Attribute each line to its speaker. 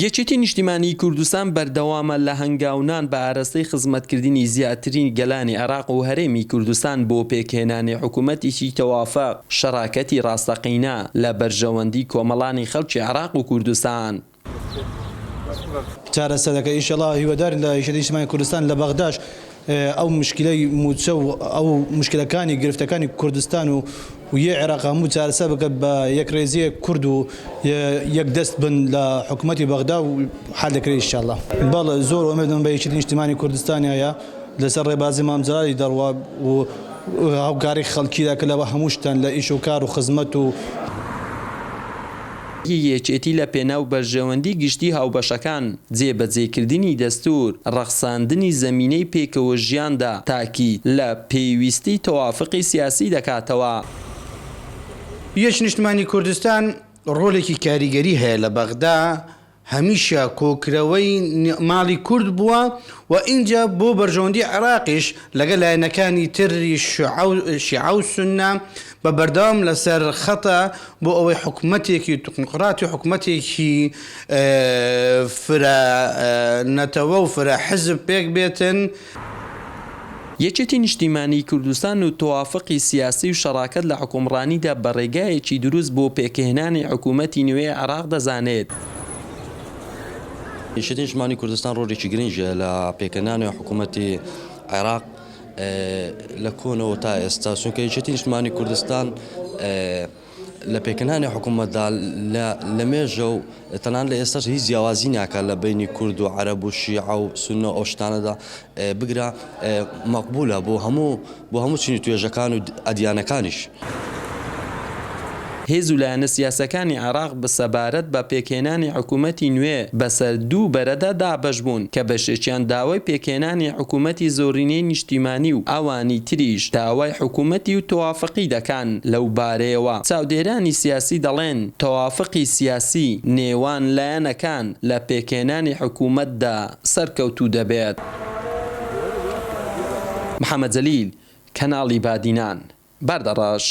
Speaker 1: یەکێتی نیشتیمانیی کوردستان بەردەوامە لە هەنگاونان بە ئارەستەی خزمەتکردنی زیاترین گەلانی عێراق و هەرێمی کوردستان بۆ پێکهێنانی حکومەتێکی تەوافق، شەراکەتی ڕاستەقینە لە بەرژەوەندی کۆمەڵانی خەڵکی عێراق و کوردستان.
Speaker 2: چارەسەر دەکەن ئیشەڵا هیوادارین لە یەکێتی نیشتمانی کوردستان لە بەغداش ئەو مشکلەی مووچە و ئەو مشکلەکانی گرفتەکانی کوردستان و یە عێراق هەموو چارەسەر بکات بە یەکڕێزییەک کورد و یەک دەست بن لە حکومەتی بەغدا و حل دەکرێت ئیشەڵا. بەڵێ زۆر ئومێدم بە یەکێتی نیشتیمانی کوردستان هەیە لەسەر ڕێبازی مام جەلالی دەڕوا و هاوکاری خەڵکی دەکات لە هەموو شتان لە ئیش و کار و خزمەت و.
Speaker 1: یەکێتی لە پێناو بەرژەوەندی گشتی هاوبەشەکان، جێبەجێکردنی دەستوور، ڕەخساندنی زەمینەی پێکەوە ژیاندا تاکید لە پێویستی تەوافقی سیاسی دەکاتەوە.
Speaker 3: یەکی نیشتمانی کوردستان ڕۆلێکی کاریگەری هەیە لە بەغدا، هەمیشە کۆکرەوەی ماڵی کورد بووە و ئینجا بۆ بەرژەوەندی عێراقیش لەگەڵ لایەنەکانی تری شیعە و سوننە بە بەردەوام لەسەر خەتە بۆ ئەوەی حکومەتێکی تەکنۆقراتی و حکومەتێکی فرە نەتەوە و فرە حزب پێک بێتن.
Speaker 1: یەکێتی نیشتیمانیی کوردستان و تەوافقی سیاسی و شەراکەت لە حوکمڕانیدا بە ڕێگایەکی دروست بۆ پێکهێنانی حکوومەتی نوێی عێراق دەزانێت.
Speaker 4: یەکێتی نیشتمانی کوردستان ڕۆڵێکی گرنگی هەیە لە پێکهێنانی حکوومەتی عێراق لە کۆنەوە تا ئێستا، چونکە یەکێتی نیشتمانی کوردستان لە پێکهێنانی حکوومەتدا لە مێژە و تەنانەت لە ئێستاش هیچ جیاوازی ناکات لە بەینی کورد و عەرەب و شیعە و سوننە و ئەو شتانەدا بگرە مەقبولە بۆ هەموو بۆ هەموو چین و توێژەکان و ئەدیانەکانیش.
Speaker 1: هێز و لایەنە سیاسەکانی عێراق سەبارەت بە پێکهێنانی حکومەتی نوێ بەسەر دوو بەرەدا دابەش بوون کە بەشێکیان داوای پێکهێنانی حکومەتی زۆرینەی نیشتیمانی و ئەوانی تریش داوای حکومەتی و تەوافقی دەکان لەو بارەیەوە چاودێرانی سیاسی دەڵێن تەوافقی سیاسی نێوان لایەنەکان لە پێکهێنانی حکومەتدا سەرکەوتوو دەبێت. محەمەد جەلیل، کەناڵی بادینان، بەردەڕەش.